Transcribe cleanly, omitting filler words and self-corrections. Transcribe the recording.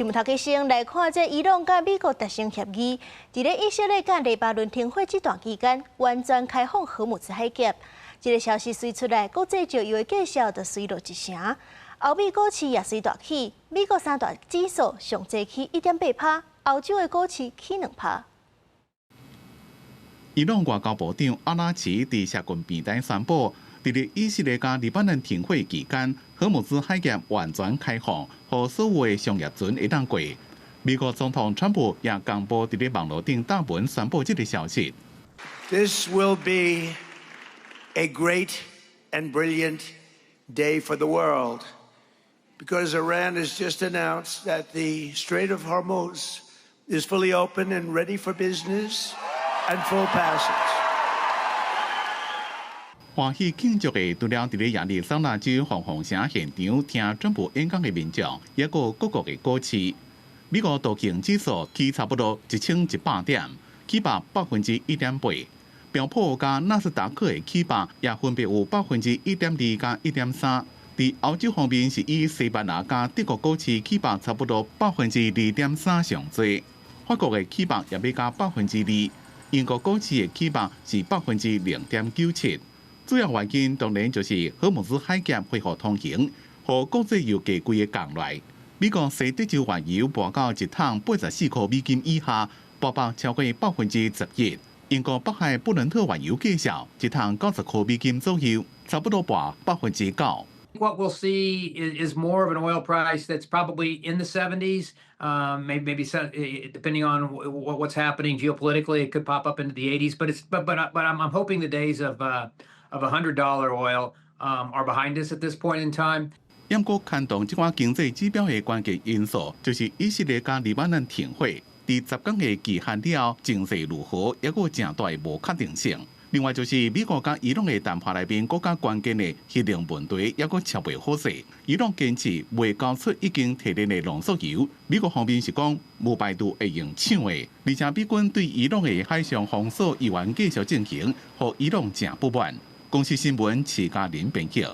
新聞頭家先來看，這伊朗佮美國達成協議，佇咧以色列佮黎巴嫩停火這段期間，完全開放荷姆茲海峽。這個消息隨出來，國際石油的價數就隨落一成。歐美股市也隨大起，美國三大指數上濟起1.8趴，歐洲的股市起2趴。伊朗外交部長阿拉齊佇社群平台宣布，佇咧以色列佮黎巴嫩停火期間，荷姆茲海峽完全開放，予所有的商業船會當過。美國總統川普也公布佇咧網路頂貼文宣布這個消息。 This will be a great and brilliant day for the world because Iran has just announced that the Strait of Hormuz is fully open and ready for business and full passage. 歡喜慶祝的除了佇咧亞利桑那州鳳凰城現場聽川普演講的民眾，抑閣有各國的股市。美國道瓊指數起差不多1100點，起幅1.8%。標普佮納斯達克的起幅也分別有1.2%佮1.3。佇歐洲方面，是以西班牙佮德國股市起幅差不多2.3%上濟。法國的起幅也欲加2%，英國股市的起幅是0.97%。主要原因當然就是荷姆茲海峽恢復通行，予國際油價規个降來。美國西德州原油跋到一桶84塊美金以下，跋幅超過11%。英國北海布倫特原油價數一桶90塊美金左右，差不多跋9%。 What we'll see is more of an oil price that's probably in the 70s, maybe depending on what's happening geopolitically, it could pop up into the 80s. But it's but but but I'm hoping the days of $100 oil are behind us at this point in time. 毋過牽動這款經濟指標的關鍵因素，就是以色列佮黎巴嫩停火，佇10天的期限了後，情勢如何，猶閣誠大的無確定性。另外就是美國佮伊朗的談判內面，閣較關鍵的核能問題，猶閣喬袂好勢。伊朗堅持袂交出已經提煉的濃縮鈾，美國方面是講無排除會用搶的。而且美軍對伊朗的海上封鎖依然繼續進行，予伊朗誠不滿。公視新聞徐嘉玲編譯。